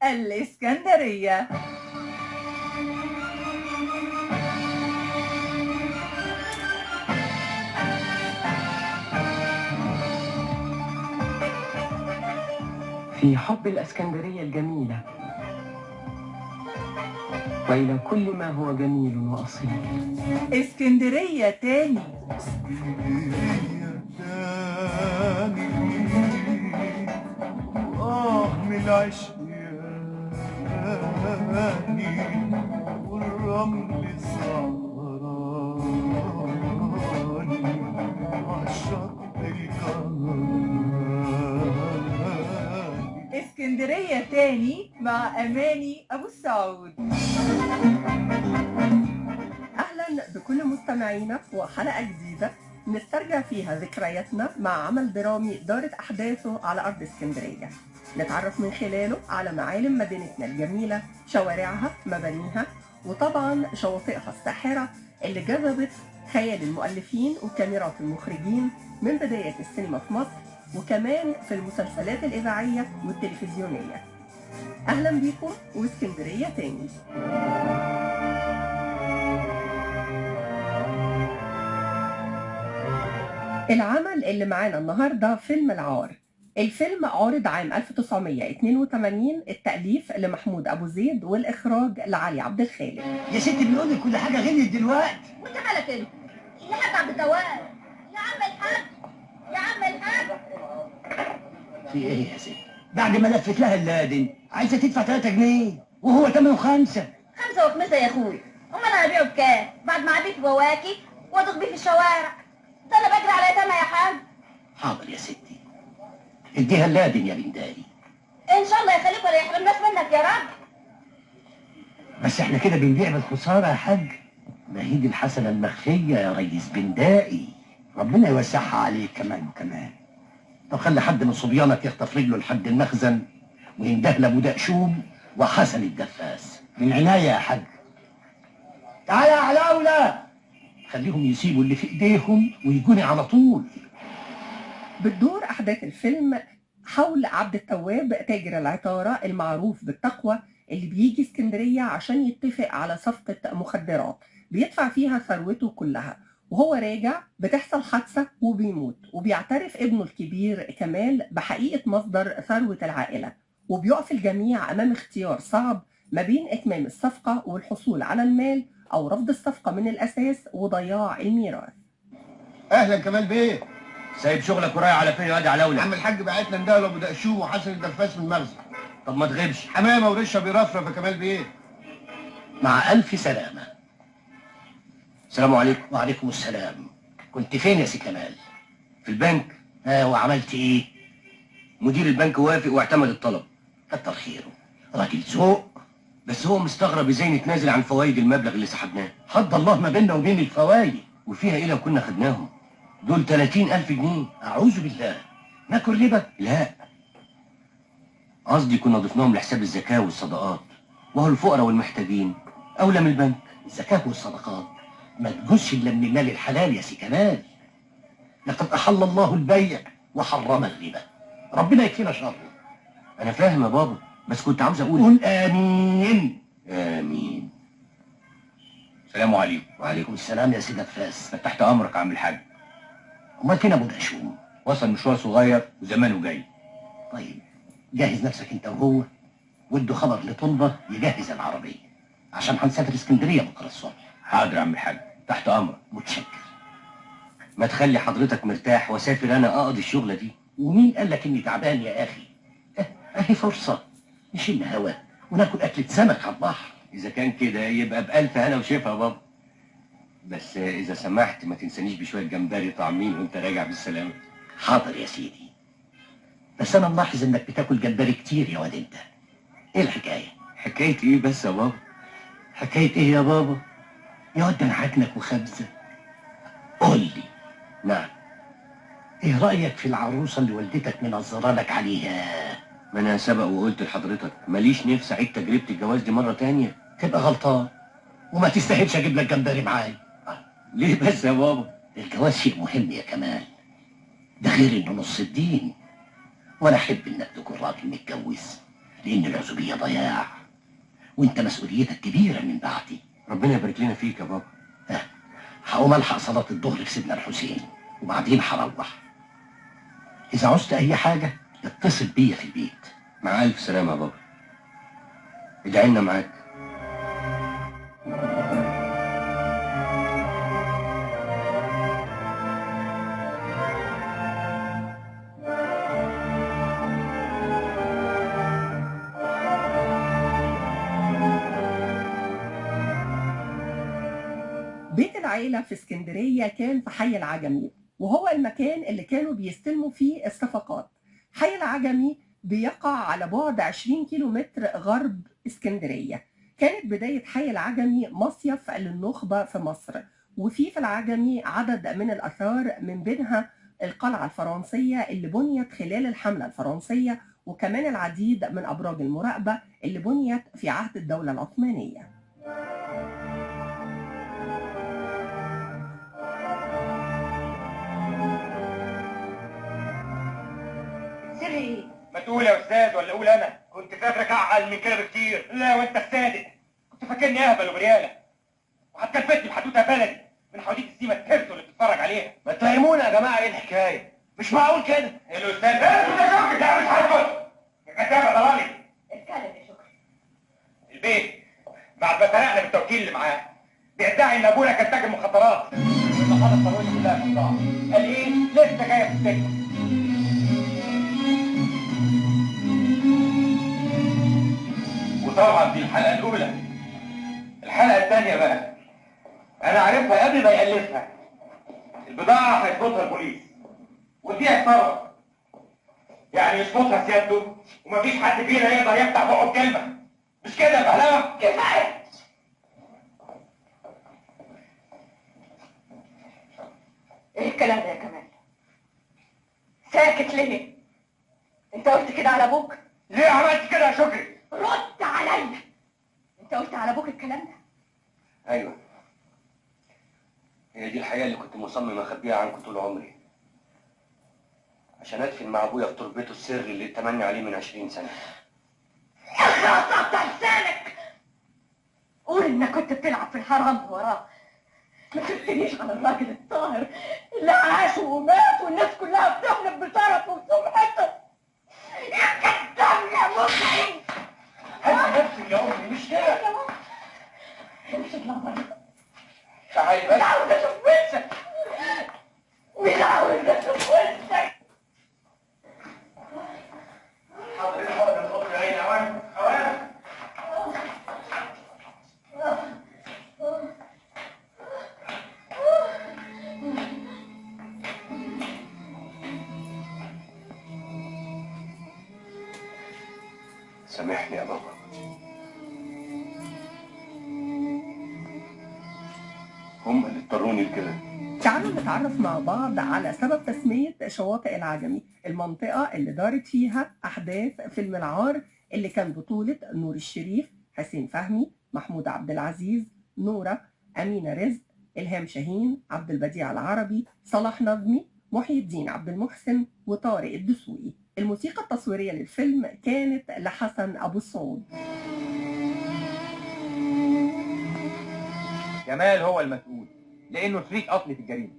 الإسكندرية. في حب الإسكندرية الجميلة وإلى كل ما هو جميل وأصيل. اسكندرية تاني. اسكندرية تاني، آه من العشق ياني والرمل سهراني عالشط الكهراني. اسكندرية تاني مع أماني أبو السعود. أهلا بكل مستمعينا وحلقة جديدة نسترجع فيها ذكرياتنا مع عمل درامي دارت أحداثه على أرض اسكندرية، نتعرف من خلاله على معالم مدينتنا الجميلة، شوارعها، مبانيها، وطبعا شواطئها الساحرة اللي جذبت خيال المؤلفين وكاميرات المخرجين من بداية السينما في مصر، وكمان في المسلسلات الإذاعية والتلفزيونية. أهلا بيكم واسكندرية تاني. العمل اللي معانا النهاردة فيلم العار. الفيلم عرض عام 1982، التأليف لمحمود أبو زيد والإخراج لعلي عبد الخالق. يا ستي بنقول لك كل حاجة غليت دلوقتي. وانت مالك انت؟ يا حاج عبد التواب، يا عم الحاج، يا عم الحاج. في ايه يا ستي؟ بعد ما لفت لها اللادن عايزة تدفع 3 جنيه وهو تمنه 5. 5 و5 يا اخويا، امال انا هبيعه بكام؟ بعد ما عبيت بواكي وادق بيه في الشوارع. ده انا بجري على يتامى يا حاج. حاضر يا ستي، اديها اللادن يا بنداري. ان شاء الله يخليك ولا يحرمناش منك يا رب. بس احنا كده بنبيع بالخساره يا حاج. ما هي دي الحسنة المخفيه يا ريس بندائي، ربنا يوسعها عليك كمان وكمان. طب خلي حد من صبيانك يخطف رجله لحد المخزن وينده لابو دقشوم وحسن الدفاس. من عناية يا حاج. تعالى يا علاوله، خليهم يسيبوا اللي في ايديهم ويجوني على طول. بتدور أحداث الفيلم حول عبد التواب تاجر العطارة المعروف بالتقوى اللي بيجي اسكندرية عشان يتفق على صفقة مخدرات بيدفع فيها ثروته كلها، وهو راجع بتحصل حادثة وبيموت، وبيعترف ابنه الكبير كمال بحقيقة مصدر ثروة العائلة، وبيقف الجميع أمام اختيار صعب ما بين إتمام الصفقة والحصول على المال أو رفض الصفقة من الأساس وضياع الميراث. أهلا كمال بيه. سايب شغلك ورايح على فين يا واد علاوله؟ عم الحاج بعتنا ندهله ابو دقشوم وحسن الدفاس من المخزن. طب ما تغيبش. حمامه ورشه بيرفرف يا كمال بيه. مع الف سلامه. السلام عليكم. وعليكم السلام. كنت فين يا سي كمال؟ في البنك. وعملت ايه؟ مدير البنك وافق واعتمد الطلب. كتر خيره، راجل ذوق. بس هو مستغرب ازاي نتنازل عن فوايد المبلغ اللي سحبناه. حد الله ما بيننا وبين الفوايد. وفيها ايه لو كنا خدناهم؟ دول 30,000 جنيه. أعوذ بالله، ناكل ربا؟ لا، قصدي كنا ضفناهم لحساب الزكاة والصدقات، وهو الفقراء والمحتاجين أولى من البنك. الزكاة والصدقات ما تجوزش إلا من المال الحلال يا سي كمال. لقد أحل الله البيع وحرم الربا، ربنا يكفينا شره. أنا فاهم يا بابا، بس كنت عاوز أقول. قول آمين. آمين. السلام عليكم. وعليكم السلام يا سيدي فاس. تحت أمرك يا عم الحاج. امال فين ابو دقشوم؟ وصل مشوار صغير وزمانه جاي. طيب جهز نفسك انت وهو، وادوا خبر لطلبه يجهز العربية عشان هنسافر اسكندرية بكره الصبح. حاضر يا عم الحاج، تحت امرك. متشكر. ما تخلي حضرتك مرتاح واسافر انا اقضي الشغلة دي. ومين قال لك اني تعبان يا اخي؟ اهي فرصة نشم هوا وناكل اكله سمك على البحر. اذا كان كده يبقى بألف هنا وشفا يا بابا. بس إذا سمحت ما تنسانيش بشوية جمبري طعمين وأنت راجع بالسلامة. حاضر يا سيدي. بس أنا ملاحظ إنك بتاكل جمبري كتير يا واد أنت. إيه الحكاية؟ حكاية إيه بس يا بابا؟ حكاية إيه يا بابا؟ يا واد ده أنا عاجنك وخبزة. قول لي. نعم. إيه رأيك في العروسة اللي والدتك منظرة لك عليها؟ ما أنا سبق وقلت لحضرتك ماليش نفس أعيد تجربة الجواز دي مرة تانية. تبقى غلطان وما تستاهلش أجيب لك جمبري معايا. ليه بس يا بابا؟ الجواز شيء مهم يا كمال، ده غير انه نص الدين. وانا احب انك تكون راجل متجوز لان العزوبيه ضياع، وانت مسؤوليتك كبيرة من بعدي. ربنا يبارك لنا فيك يا بابا. هقوم الحق صلاة الظهر في سيدنا الحسين وبعدين هروح. اذا عوزت اي حاجة اتصل بيا في البيت. مع الف سلامه يا بابا، ادعي لنا معاك. بيت العيلة في اسكندرية كان في حي العجمي، وهو المكان اللي كانوا بيستلموا فيه الصفقات. حي العجمي بيقع على بعد 20 كيلومتر غرب اسكندرية. كانت بداية حي العجمي مصيف للنخبة في مصر، وفي العجمي عدد من الآثار من بينها القلعة الفرنسية اللي بنيت خلال الحملة الفرنسية، وكمان العديد من أبراج المراقبة اللي بنيت في عهد الدولة العثمانية. سري ما تقول يا استاذ ولا اقول انا؟ كنت فاكرك اعقل من كده بكتير. لا وانت الصادق، كنت فاكرني اهبل وبرياله، وهتكلفتني بحدوته بلدي من حواديت السيما الترس اللي بتتفرج عليها. ما تفهمونا يا جماعة ايه الحكاية؟ مش معقول كده. الاستاذ لا لا مش هسكت يا كدابه ضلالي. اتكلم يا شكري. البيت بعد ما سرقنا بالتوكيل اللي معاه بيدعي ان ابونا كان تاجر مخدرات، وان حاطط ثروته كلها في الضاع. قال ايه؟ لسه جاية في السكة. وطبعا دي الحلقة الاولى. الحلقة الثانية بقى انا عارفها قبل ما يالفها. البضاعة هيظبطها البوليس ودي هيتصرف، يعني يظبطها سيادته ومفيش حد فينا يقدر يفتح بقه بكلمه. مش كده يا بهلوه؟ كفاية. ايه الكلام ده يا كمال؟ ساكت ليه؟ انت قلت كده على ابوك؟ ليه عملت كده يا شكري؟ رد عليا. انت قلت على ابوك الكلام ده؟ ايوه، هي دي الحقيقة اللي كنت مصمم اخبيها عنكم طول عمري، عشان ادفن مع ابويا في تربته السر اللي اتمنى عليه من 20 سنة. اخلص قطع لسانك. قول انك كنت بتلعب في الحرام وراه. ما تفتنيش على الراجل الطاهر اللي عاش ومات والناس كلها بتحلف بشرفه وسمعته. يا كداب يا مجرم. هدي نفسك يا امي، مش كده. امشي اطلع بره. تعالي بس. مش عاوز اشوف وشك، مش عاوز اشوف وشك. حاضر الحقنة القطر يا عيني. اوام اوام. سامحني يا بابا. هم اللي اضطروني لكده. تعالوا نتعرف مع بعض على سبب تسمية شواطئ العجمي، المنطقة اللي دارت فيها أحداث فيلم العار اللي كان بطولة نور الشريف، حسين فهمي، محمود عبد العزيز، نورة، أمينة رزق، إلهام شاهين، عبد البديع العربي، صلاح نظمي، محي الدين عبد المحسن، وطارق الدسوقي. الموسيقى التصويرية للفيلم كانت لحسن أبو السعود. جمال هو المسؤول لأنه شريك أصلي في الجريمة.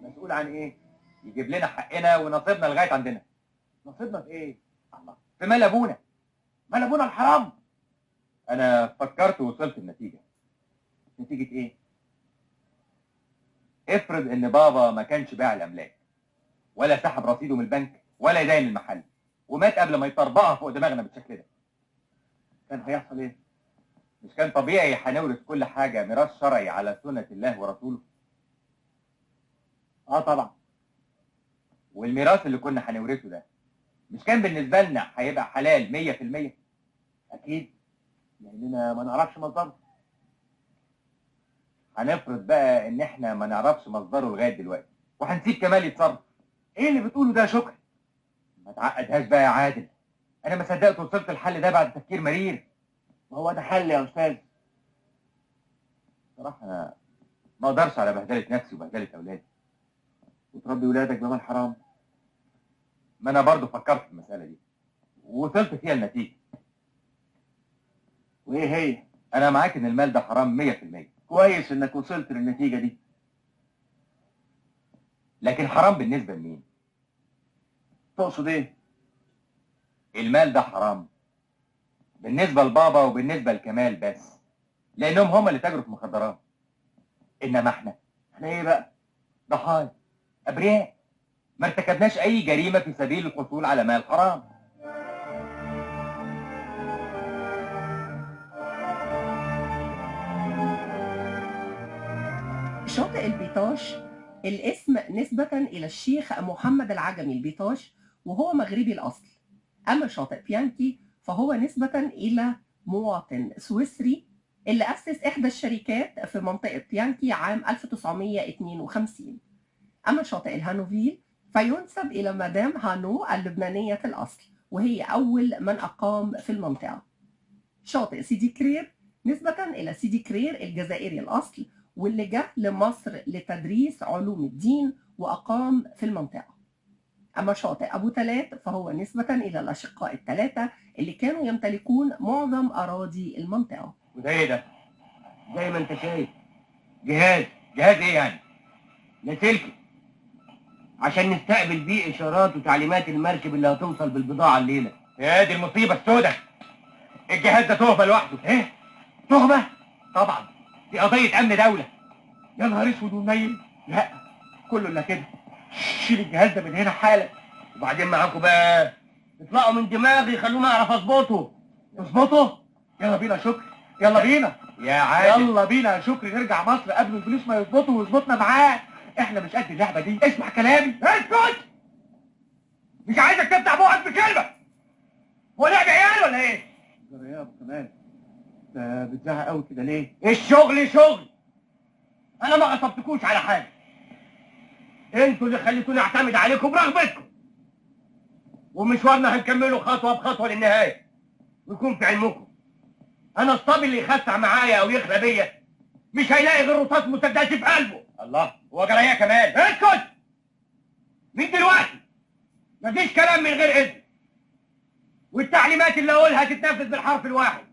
مسؤول عن إيه؟ يجيب لنا حقنا ونصيبنا لغاية عندنا. نصيبنا في إيه؟ الله، في مال أبونا. مال أبونا الحرام. أنا فكرت ووصلت لنتيجة. نتيجة إيه؟ افرض إن بابا ما كانش باع الأملاك ولا سحب رصيده من البنك ولا يدين المحل، ومات قبل ما يطربقها فوق دماغنا بالشكل ده، كان هيحصل ايه؟ مش كان طبيعي هنورث كل حاجة ميراث شرعي على سنة الله ورسوله؟ اه طبعا. والميراث اللي كنا هنورثه ده مش كان بالنسبة لنا هيبقى حلال 100%؟ اكيد، لاننا ما نعرفش مصدره. هنفرض بقى ان احنا ما نعرفش مصدره لغاية دلوقتي وهنسيب كمال يتصرف. ايه اللي بتقوله ده يا شكري؟ ما تعقدهاش بقى يا عادل، انا ما صدقت وصلت الحل ده بعد تفكير مرير. ما هو ده حل يا استاذ. صراحة انا ما اقدرش على بهدله نفسي وبهدله اولادي. وتربي ولادك بمال حرام؟ ما انا برضو فكرت في المسالة دي ووصلت فيها النتيجة. وايه هي؟ انا معاك ان المال ده حرام 100%. كويس انك وصلت للنتيجة دي. لكن حرام بالنسبة لمين؟ تقصد ايه؟ المال ده حرام بالنسبة لبابا وبالنسبة لكمال بس، لانهم هم اللي تاجروا في مخدرات. انما احنا ايه بقى؟ ضحايا ابرياء، ما ارتكبناش اي جريمة في سبيل الحصول على مال حرام. شاطئ البيطاش، الاسم نسبة إلى الشيخ محمد العجمي البيطاش، وهو مغربي الأصل. أما شاطئ بيانكي فهو نسبة إلى مواطن سويسري اللي أسس إحدى الشركات في منطقة بيانكي عام 1952. أما شاطئ الهانوفيل فينسب إلى مدام هانو اللبنانية الأصل، وهي أول من أقام في المنطقة. شاطئ سيدي كرير نسبة إلى سيدي كرير الجزائري الأصل، واللي جه لمصر لتدريس علوم الدين وأقام في المنطقة. أما شاطئ أبو تلات فهو نسبة إلى الأشقاء الثلاثة اللي كانوا يمتلكون معظم أراضي المنطقة. وده إيه ده؟ زي ما أنت شايف جهاز. جهاز إيه يعني؟ لاسلكي، عشان نستقبل بيه إشارات وتعليمات المركب اللي هتوصل بالبضاعة الليلة. يا دي المصيبة السوداء، الجهاز ده تهمة لوحده. إيه؟ تهمة؟ طبعا، دي قضية أمن دولة. يا نهار اسود ومنيل. لا كله الا كده، شيل الجهاز ده من هنا حالا. وبعدين معاكم بقى، اطلعوا من دماغي، خلوني اعرف اظبطه. تظبطه؟ يلا بينا يا شكري، يلا بينا يا عادل، يلا بينا يا شكري، نرجع مصر قبل الفلوس ما يظبطوا ويظبطنا معاه. احنا مش قد اللعبة دي، اسمع كلامي. اسكت، مش عايزك تفتح بقك بكلمة. هو لعب عيال ولا ايه؟ يا ابو كمال، انت بتزعق قوي كده ليه؟ الشغل شغل، انا ما غصبتكوش على حاجة، انتوا اللي خليتوني اعتمد عليكم برغبتكم. ومشوارنا هنكمله خطوة بخطوة للنهاية. ويكون في علمكم، انا الصبي اللي يخسع معايا او يخلى بيا مش هيلاقي غير رصاص مسدسي في قلبه. الله، هو جرى ايه يا كمال؟ اسكت من دلوقتي، مفيش كلام من غير اذن، والتعليمات اللي اقولها تتنفذ بالحرف الواحد.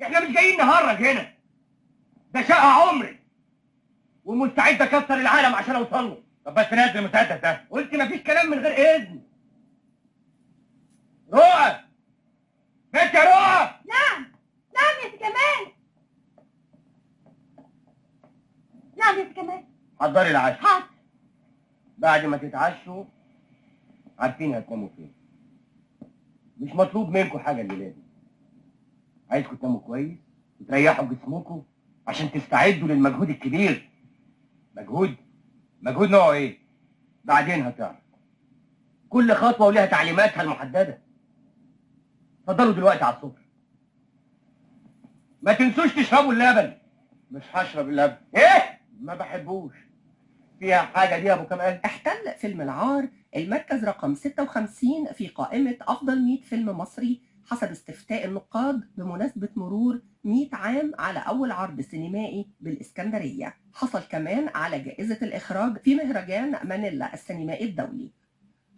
احنا مش جايين نهرج هنا، ده شقه عمري ومستعد اكسر العالم عشان اوصل له. طب بس نزل المسدس ده. قلت مفيش كلام من غير اذن. رؤى، بنت يا رؤى. نعم نعم يا سي كمال. نعم يا سي كمال. حضري العشاء. حاضر. بعد ما تتعشوا عارفين هتناموا فين. مش مطلوب منكم حاجة الليلة دي. عايزكم تناموا كويس وتريحوا جسمكم عشان تستعدوا للمجهود الكبير. مجهود؟ مجهود نوعه ايه؟ بعدين هتعرف. كل خطوة وليها تعليماتها المحددة. اتفضلوا دلوقتي على السفرة. ما تنسوش تشربوا اللبن. مش هشرب اللبن. ايه؟ ما بحبوش. فيها حاجة دي يا ابو كمال؟ احتل فيلم العار المركز رقم 56 في قائمة أفضل 100 فيلم مصري حسب استفتاء النقاد بمناسبة مرور 100 عام على أول عرض سينمائي بالإسكندرية. حصل كمان على جائزة الإخراج في مهرجان مانيلا السينمائي الدولي.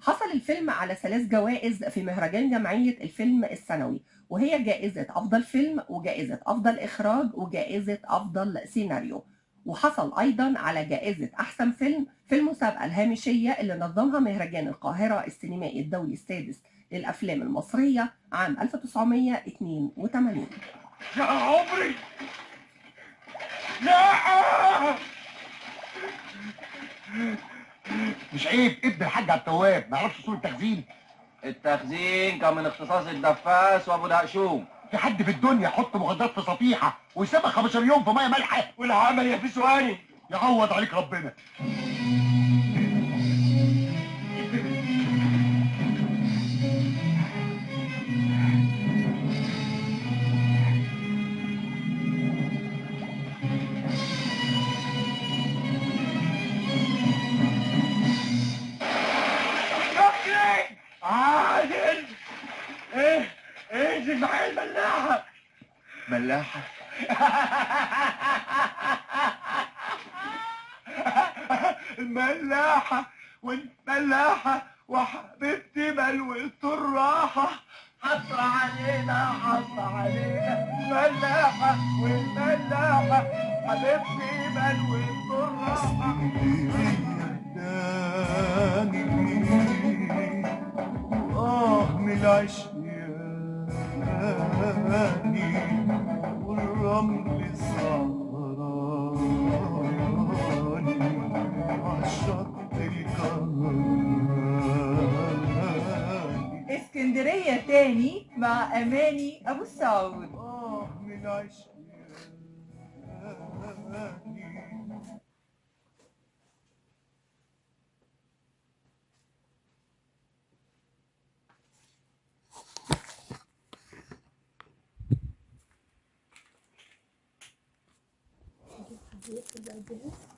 حصل الفيلم على 3 جوائز في مهرجان جمعية الفيلم السنوي، وهي جائزة أفضل فيلم وجائزة أفضل إخراج وجائزة أفضل سيناريو. وحصل أيضا على جائزة أحسن فيلم في المسابقة الهامشية اللي نظمها مهرجان القاهرة السينمائي الدولي السادس للأفلام المصرية عام 1982. يا عمري، لا مش عيب ابن الحاج عبد التواب ما يعرفش اصول التخزين. التخزين كان من اختصاص الدفاس وابو دهشوم. في حد في الدنيا يحط مخدرات في صفيحه ويسيبها 15 يوم في مية مالحة؟ والعمل يا فيسواني يعوض عليك ربنا. عادل، ايه انزل معايا الملاحة. ملاحة؟ الملاحة والملاحه وحبيبتي ملوت الراحة. حصر علينا حصر علينا، ملاحة والملاحه حبيبتي بلوي الراحة. تاني آه من العشق ياني والرمل سهراني عالشط الكهراني. اسكندرية تاني مع أماني أبو السعود. آه من العشق ياني. يقفل بقى الجهاز.